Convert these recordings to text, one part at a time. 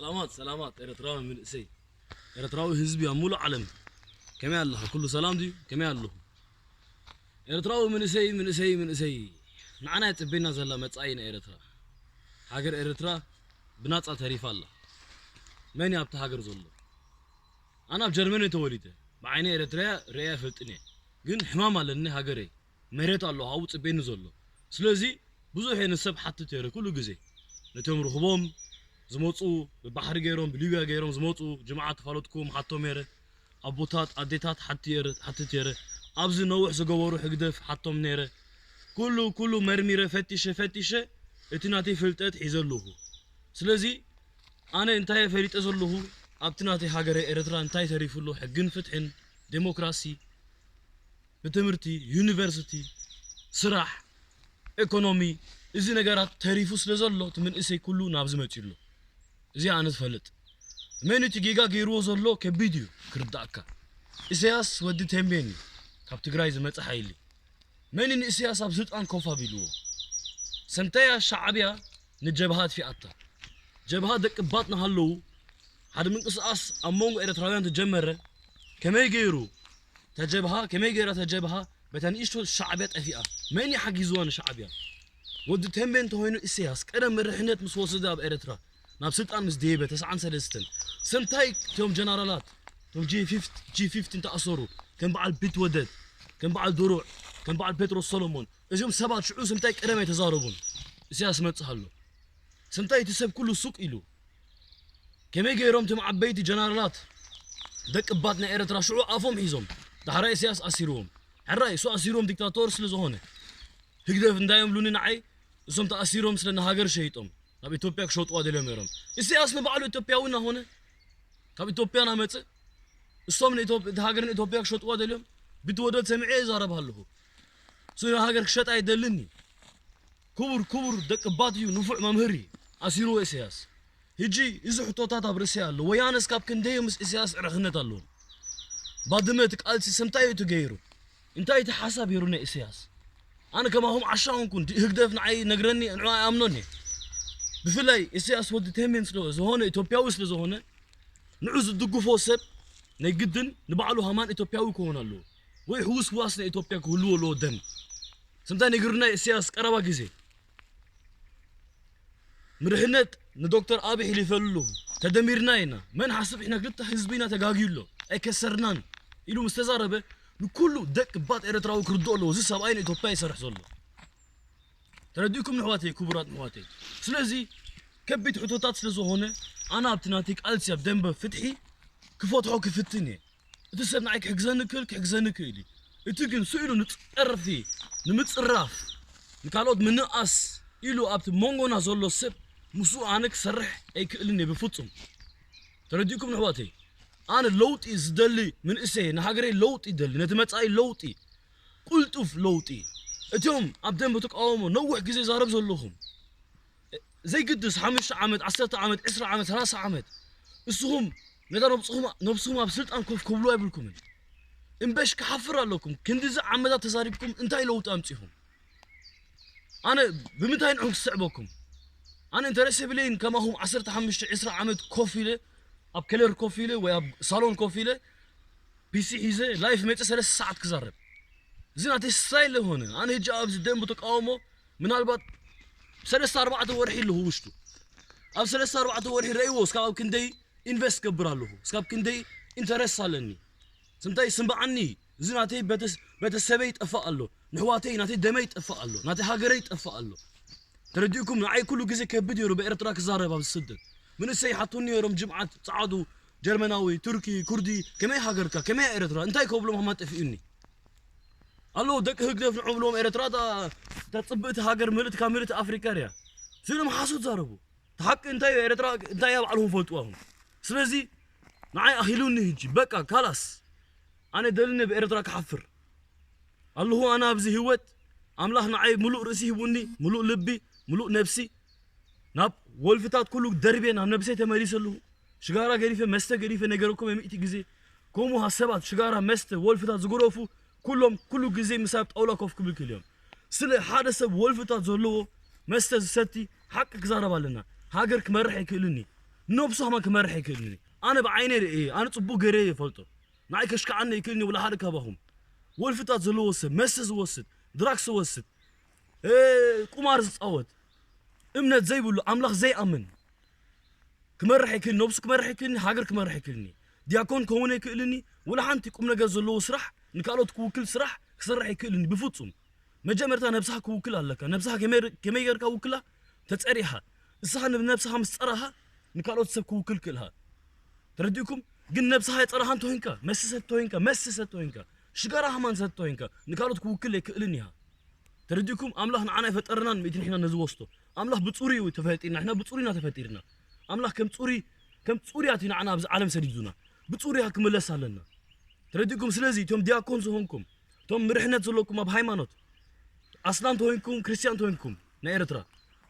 ሰላማት ሰላማት ኤርትራዊ መንእሰይ፣ ኤርትራዊ ህዝቢ ኣብ ሙሉእ ዓለም፣ ከመይ ኣለኻ? ኩሉ ሰላም ድዩ? ከመይ ኣለኹም? ኤርትራዊ መንእሰይ፣ መንእሰይ፣ መንእሰይ፣ ንዓና የጽበየና ዘላ መጻኢ ናይ ኤርትራ። ሃገር ኤርትራ ብናጻ ተሪፋ ኣላ። መን እዩ ኣብቲ ሃገር ዘሎ? ኣነ ኣብ ጀርመን እየ ተወሊደ። ብዓይነ ኤርትራያ ርእየ ኣይፈልጥን እየ። ግን ሕማም ኣለኒ ሃገረይ። መሬት ኣሎ ኣብኡ ጽበየኒ ዘሎ። ስለዚ ብዙሕ እየ ንሰብ ሓትት ነይረ ኩሉ ግዜ። ነቶም ርኽቦም ዝመጹ፣ ብባሕሪ ገይሮም፣ ብሊብያ ገይሮም ዝመጹ ጅምዓት ተፋለጥኩም ሓቶም ነይረ። ኣቦታት፣ ኣዴታት ሓትት ነይረ፣ ሓትት ነይረ። ኣብዚ ነውሕ ዝገበሩ ሕግደፍ ሓቶም ነይረ። ኩሉ፣ ኩሉ መርሚረ፣ ፈቲሸ፣ ፈቲሸ፣ እቲ ናተይ ፍልጠት ሒዘ ኣለኹ። ስለዚ ኣነ እንታይ እየ ፈሊጠ ዘለኹ፣ ኣብቲ ናተይ ሃገረ ኤርትራ እንታይ ተሪፉ ኣሎ፣ ሕግን ፍትሕን፣ ዴሞክራሲ፣ ብትምህርቲ፣ ዩኒቨርሲቲ፣ ስራሕ፣ ኢኮኖሚ፣ እዚ ነገራት ተሪፉ ስለ ዘሎ፣ እቲ መንእሰይ ኩሉ ናብዚ መጺኡ ኣሎ። እዚ ኣነ ዝፈልጥ። መን እቲ ጌጋ ገይርዎ ዘሎ ከቢድ እዩ ክርዳእካ። ኢሳያስ ወዲ ቴምቤን እዩ፣ ካብ ትግራይ ዝመጸ ሓይሊ። መን እዩ ንኢሳያስ ኣብ ስልጣን ኮፍ ኣቢልዎ? ሰምታያ ሻዕብያ ንጀብሃ ኣጥፊኣታ። ጀብሃ ደቂ ባጥ እናሃለዉ ሓደ ምንቅስቃስ ኣብ መንጎ ኤርትራውያን ተጀመረ። ከመይ ገይሩ ተጀብሃ፣ ከመይ ገይራ ተጀብሃ በታ ንእሽቶ ሻዕብያ ጠፊኣ? መን እዩ ሓጊዝዋ ንሻዕብያ? ወዲ ተንቤን እንተኾይኑ ኢሳያስ ቀደም መሪሕነት ምስ ወሰደ ኣብ ኤርትራ ናብ ስልጣን ምስ ደየበ ተስዓን ሰለስተን፣ ሰምታይ እቶም ጀነራላት እቶም ጂ ፊፍቲ፣ ጂ ፊፍቲን ተኣሰሩ፣ ከም በዓል ቢትወደድ፣ ከም በዓል ድሩዕ፣ ከም በዓል ጴጥሮስ ሰሎሞን፣ እዚኦም ሰባት ሽዑ ሰምታይ ቀደም ኣይተዛረቡን? ኢሳያስ መጽእ ኣሎ። ሰምታይ እቲ ሰብ ኩሉ ሱቅ ኢሉ። ከመይ ገይሮም እቶም ዓበይቲ ጀነራላት ደቂ ባት ናይ ኤርትራ ሽዑ ኣፎም ሒዞም፣ ዳሕራይ ኢሳያስ ኣሲርዎም። ሕራይ እሱ ኣሲርዎም ዲክታቶር ስለ ዝኾነ፣ ህግደፍ እንዳዮም ብሉኒ ንዓይ፣ እሶም ተኣሲሮም ስለ ንሃገር ሸይጦም ናብ ኢትዮጵያ ክሸጥዋ ደልዮም ነይሮም። ኢሳያስ ንባዕሉ ኢትዮጵያዊ እናኾነ ካብ ኢትዮጵያ ናመጽእ እሶም ንኢትዮ-፣ እቲ ሃገር ንኢትዮጵያ ክሸጥዋ ደልዮም። ቢትወደድ ሰሚዐ ይዛረብ ኣለኹ። እሱ ንሃገር ክሸጥ ኣይደልን እዩ። ክቡር፣ ክቡር ደቂ ባት እዩ፣ ንፉዕ መምህር እዩ። ኣሲርዎ ኢሳያስ። ሕጂ እዚ ሕቶታት ኣብ ርእሲ ኣሎ። ወያነ እስካብ ክንደይ ምስ ኢሳያስ ዕረኽነት ኣለዎም? ባድመ እቲ ቃልሲ ሰምታይ እዩ እቲ ገይሩ? እንታይ እቲ ሓሳብ ገይሩ ናይ ኢሳያስ? ኣነ ከማኹም ዓሻ ኹንኩን፣ ዲ-፣ ህግደፍ ንዓይ ነግረኒ፣ ንዑ ኣይኣምኖን እየ። ብፍላይ ኢሳያስ ወዲ ተሜን ስለ ዝኾነ፣ ኢትዮጵያዊ ስለ ዝኾነ፣ ንዑ ዝድግፎ ሰብ ናይ ግድን ንባዕሉ ሃማን ኢትዮጵያዊ ክኸውን ኣለዎ። ወይ ሕውስዋስ ናይ ኢትዮጵያ ክህልዎ ኣለዎ ደም። ሰምታይ ነጊሩና ኢሳያስ ቀረባ ግዜ። ምርሕነት ንዶክተር ኣቢ ሒሊፈሉ ኣለኹ። ተደሚርና ኢና። መን ሓስብ ኢና ክልተ ህዝቢ ኢና ተጋግዩ ኣሎ። ኣይከሰርናን ኢሉ ምስ ተዛረበ ንኩሉ ደቂ ባት ኤርትራዊ ክርድኦ ኣለዎ። እዚ ሰብኣይ ንኢትዮጵያ ይሰርሕ ዘሎ። ተረዲእኩም ንሕዋተይ፣ ክቡራት ንሕዋተይ። ስለዚ ከቢድ ሕቶታት ስለ ዝኾነ ኣነ ኣብቲ ናተይ ቃልሲ ኣብ ደንበ ፍትሒ ክፈትሖ ክፍትን እየ። እቲ ሰብ ንዓይ ክሕግዘኒ ክእል፣ ክሕግዘኒ ክእል እዩ። እቲ ግን ስኢሉ ንጸርፊ፣ ንምጽራፍ፣ ንካልኦት ምንኣስ ኢሉ ኣብቲ መንጎና ዘሎ ሰብ ምስኡ ኣነ ክሰርሕ ኣይክእልን እየ ብፍጹም። ተረዲእኩም ንሕዋተይ? ኣነ ለውጢ ዝደሊ መንእሰይ፣ ንሃገረይ ለውጢ ይደሊ፣ ነቲ መጻኢ ለውጢ፣ ቁልጡፍ ለውጢ። እቲኦም ኣብ ደንበ ተቃውሞ ነዊሕ ግዜ ዛረብ ዘለኹም፣ ዘይግድስ ሓሙሽተ ዓመት፣ ዓሰርተ ዓመት፣ ዕስራ ዓመት፣ ሰላሳ ዓመት፣ እስኹም ነታ ነብስኹም፣ ነብስኹም ኣብ ስልጣን ኮፍ ከብሉ ኣይብልኩምን። እምበሽ ክሓፍር ኣለኩም። ክንድዚ ዓመታት ተዛሪብኩም እንታይ ለውጢ ኣምጺኹም? ኣነ ብምንታይ ንዕኹም ክስዕበኩም? ኣነ ኢንተረስ የብለይን ከማኹም ዓሰርተ ሓሙሽተ፣ ዕስራ ዓመት ኮፍ ኢለ፣ ኣብ ከለር ኮፍ ኢለ ወይ ኣብ ሳሎን ኮፍ ኢለ፣ ፒሲ ሒዘ ላይፍ መጽ ሰለስተ ሰዓት ክዛረብ። እዚ ናተይ ስታይል ዝኾነ፣ ኣነ ሕጂ ኣብዚ ደንብ ተቃውሞ ምናልባት ሰለስተ ኣርባዕተ ወርሒ ኣለኹ ውሽጡ። ኣብ ሰለስተ ኣርባዕተ ወርሒ ረእይዎ፣ እስካብ ኣብ ክንደይ ኢንቨስት ገብር ኣለኹ፣ እስካብ ክንደይ ኢንተረስት ኣለኒ። ስምታይ ስምበዓኒ፣ እዚ ናተይ ቤተስ-፣ ቤተሰበይ ይጠፋእ ኣሎ፣ ንሕዋተይ ናተይ ደመይ ይጠፋእ ኣሎ፣ ናተይ ሃገረይ ይጠፋእ ኣሎ። ተረዲእኩም፣ ንዓይ ኩሉ ግዜ ከብድ ነይሩ ብኤርትራ ክዛረብ ኣብ ስደት። መንእሰይ ሓቱኒ ነይሮም ጅምዓት፣ ጸዓዱ፣ ጀርመናዊ፣ ቱርኪ፣ ኩርዲ፣ ከመይ ሃገርካ፣ ከመይ ኤርትራ፣ እንታይ ከብሎም ሃማ ጠፊኡኒ። ኣለዉ ደቂ ህግደፍ ንዑ ብሎም ኤርትራ እታ፣ እታ ጽብእቲ ሃገር ምልእቲ ካብ ምልእቲ ኣፍሪቃ እያ። ስኢሎም ሓሶት ዛረቡ። እቲ ሓቂ እንታይ እዩ? ኤርትራ እንታይ እያ ባዕልኹም ፈልጥዋ ኢኹም። ስለዚ ንዓይ ኣኺሉኒ ሕጂ። በቃ ካላስ። ኣነ ደልኒ ብኤርትራ ክሓፍር ኣለኹ። ኣነ ኣብዚ ህይወት ኣምላኽ ንዓይ ምሉእ ርእሲ ሂቡኒ፣ ምሉእ ልቢ፣ ምሉእ ነብሲ። ናብ ወልፍታት ኩሉ ደርቤ ናብ ነብሰይ ተመሊሰ ኣለኹ። ሽጋራ ገዲፈ፣ መስተ ገዲፈ፣ ነገረኩም ሚእቲ ግዜ። ከምኡ ሰባት ሽጋራ፣ መስተ፣ ወልፍታት ዝገደፉ ኩሎም ኩሉ ግዜ ምሳይ ኣብ ጣውላ ኮፍ ክብል ክእል እዮም። ስለ ሓደ ሰብ ወልፍታት ዘለዎ መስተ ዝሰቲ ሓቂ ክዛረብ ኣለና። ሃገር ክመርሕ ኣይክእልን እዩ። ነብሱ ሃማን ክመርሕ ይክእልኒ። ኣነ ብዓይነ ርእየ፣ ኣነ ጽቡቅ ገይረ ይፈልጦ። ንዓይ ከሽክዓኒ ይክእልኒ። ወላ ሓደ ካባኹም ወልፍታት ዘለዎ ሰብ፣ መስተ ዝወስድ፣ ድራክስ ዝወስድ፣ እ፣ ቁማር ዝጻወት፣ እምነት ዘይብሉ፣ ኣምላኽ ዘይኣምን ክመርሕ ይክእልኒ። ነብሱ ክመርሕ ይክእልኒ። ሃገር ክመርሕ ይክእልኒ። ዲያኮን ክኸውን ይክእልኒ። ወላ ሓንቲ ቁም ነገር ዘለዎ ስራሕ፣ ንካልኦት ክውክል ስራሕ ክሰርሕ ይክእልኒ። ብፍጹም መጀመርታ ነብስኻ ክውክል ኣለካ። ነብስኻ ከመይ ከመይ ጌርካ ውክላ? ተጸሪኻ። እስኻ ንነብስኻ ምስ ጸራኻ፣ ንካልኦት ሰብ ክውክል ክእልኻ። ተረዲእኩም? ግን ነብስኻ የጸራኻ እንተኾይንካ፣ መስተ ሰብ እንተኾይንካ፣ መስተ ሰብ እንተኾይንካ፣ ሽጋራ ሃማን ሰብ እንተኾይንካ፣ ንካልኦት ክውክል ኣይክእልን ኢኻ። ተረዲእኩም? ኣምላኽ ንዓና ኣይፈጠረናን፣ ምእንቲ ንሕና ነዚ ወስዶ። ኣምላኽ ብጽሩይ እዩ ተፈጢርና፣ ንሕና ብጽሩይና ተፈጢርና። ኣምላኽ ከም ጽሩይ፣ ከም ጽሩያት እዩ ንዓና ኣብዚ ዓለም ሰዲዱና። ብጽሩይ ክምለስ ኣለና። ተረዲእኩም? ስለዚ እቶም ዲያኮን ዝኾንኩም፣ እቶም ምርሕነት ዘለኩም ኣብ ሃይማኖት፣ ኣስላም ተኾይንኩም፣ ክርስትያን ተኾይንኩም፣ ናይ ኤርትራ፣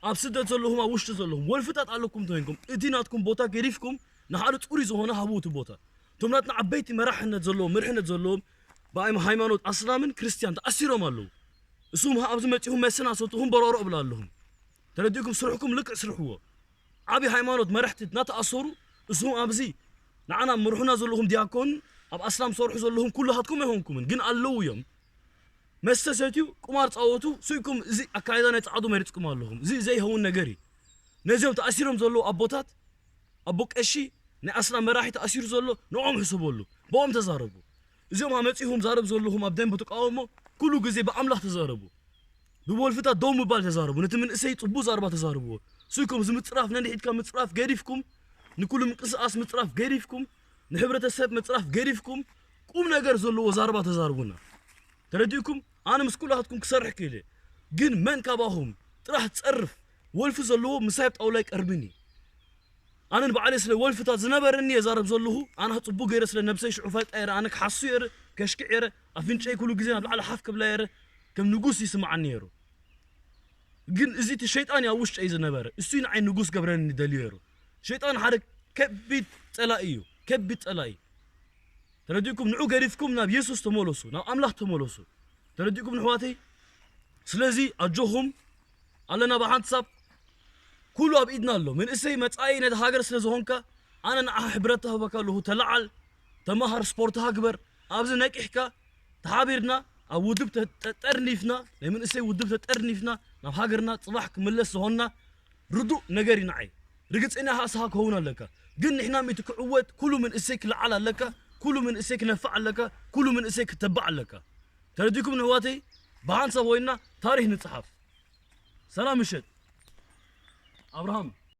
ኣብ ስደት ዘለኹም፣ ኣብ ውሽጢ ዘለኹም፣ ወልፍታት ኣለኩም ተኾይንኩም፣ እቲ ናትኩም ቦታ ገዲፍኩም ንሓደ ጽሩይ ዝኾነ ሃቡ እቲ ቦታ። እቶም ናትና ዓበይቲ መራሕነት ዘለዎም፣ ምርሕነት ዘለዎም፣ ብኣይ ሃይማኖት ኣስላምን ክርስትያን ተኣሲሮም ኣለዉ። እሱም ኣብዚ መጺኹም መስና ሰትኹም በሮሮ እብላ ኣለኹም። ተረዲእኩም? ስርሕኩም ልክዕ ስርሕዎ። ዓቢ ሃይማኖት መራሕቲ እናተኣሰሩ፣ እሱም ኣብዚ ንዓና ምርሑና ዘለኹም ዲያኮን፣ ኣብ ኣስላም ሰርሑ ዘለኹም ኩልኻትኩም ኣይኮንኩምን፣ ግን ኣለዉ እዮም። መስተ ሰትዩ፣ ቁማር ጻወቱ፣ ስኢኩም እዚ ኣካይዳ ናይ ጻዕዱ መሪጽኩም ኣለኹም። እዚ ዘይኸውን ነገር እዩ። ነዚኦም ተኣሲሮም ዘለዉ ኣቦታት፣ ኣቦ ቀሺ፣ ናይ ኣስላም መራሒ ተኣሲሩ ዘሎ፣ ንዕኦም ሕሰበሉ። ብኦም ተዛረቡ። እዚኦም ኣመጺኹም ዛረብ ዘለኹም ኣብ ደንበ ተቃውሞ፣ ኩሉ ግዜ ብኣምላኽ ተዛረቡ። ብወልፍታት ደው ምባል ተዛረቡ። ነቲ መንእሰይ ጽቡቕ ዛረባ ተዛረብዎ። ስኢኩም እዚ ምጽራፍ፣ ነንሕድካ ምጽራፍ ገዲፍኩም፣ ንኩሉ ምንቅስቃስ ምጽራፍ ገዲፍኩም፣ ንሕብረተሰብ ምጽራፍ ገዲፍኩም፣ ቁም ነገር ዘለዎ ዛረባ ተዛረቡና። ተረዲእኩም? ኣነ ምስ ኩላትኩም ክሰርሕ ክኢለ። ግን መን ካባኹም ጥራሕ ጸርፍ ወልፊ ዘለዎ ምሳይ ኣብ ጣውላ ይቀርብኒ። ኣነ ንባዕለይ ስለ ወልፍታት ዝነበረኒ የዛረብ ዘለኹ። ኣነ ጽቡቕ ገይረ ስለ ነብሰይ ሽዑ ፈልጣ የረ፣ ኣነ ክሓሱ የረ፣ ከሽክዕ የረ፣ ኣፍንጨይ ኩሉ ግዜ ናብ ላዕሊ ሓፍ ክብላ የረ፣ ከም ንጉስ ይስምዓኒ ነይሩ። ግን እዚ እቲ ሸይጣን እዩ ኣብ ውሽጠይ ዝነበረ። እሱ እዩ ንዓይ ንጉስ ገብረኒ ደልዩ ነይሩ። ሸይጣን ሓደ ከቢድ ጸላኢ እዩ። ከቢድ ጸላኢ። ተረዲእኩም? ንዑ ገዲፍኩም ናብ የሱስ ተመለሱ፣ ናብ ኣምላኽ ተመለሱ። ተረዲእኩም ንሕዋተይ? ስለዚ ኣጆኹም ኣለና ብሓንሳብ። ኩሉ ኣብ ኢድና ኣሎ። መንእሰይ መጻኢ ነቲ ሃገር ስለ ዝኾንካ፣ ኣነ ንዓኻ ሕብረት ተህበካ ኣለኹ። ተለዓል፣ ተመሃር፣ ስፖርትኻ ግበር። ኣብዚ ነቂሕካ ተሓቢርና ኣብ ውድብ ተ-፣ ተጠርኒፍና፣ ናይ መንእሰይ ውድብ ተጠርኒፍና፣ ናብ ሃገርና ጽባሕ ክምለስ ዝኾንና ርዱእ ነገር እዩ ንዓይ። ርግጸኛ ከኣ ንስኻ ክኸውን ኣለካ። ግን ንሕና ሚእቲ ክዕወት፣ ኩሉ መንእሰይ ክለዓል ኣለካ፣ ኩሉ መንእሰይ ክነፍዕ ኣለካ፣ ኩሉ መንእሰይ ክተባዕ ኣለካ። ተረዲእኩም ንሕዋተይ? ብሓንሳብ ኮይንና ታሪኽ ንጽሓፍ። ሰላም ምሸት። ኣብርሃም።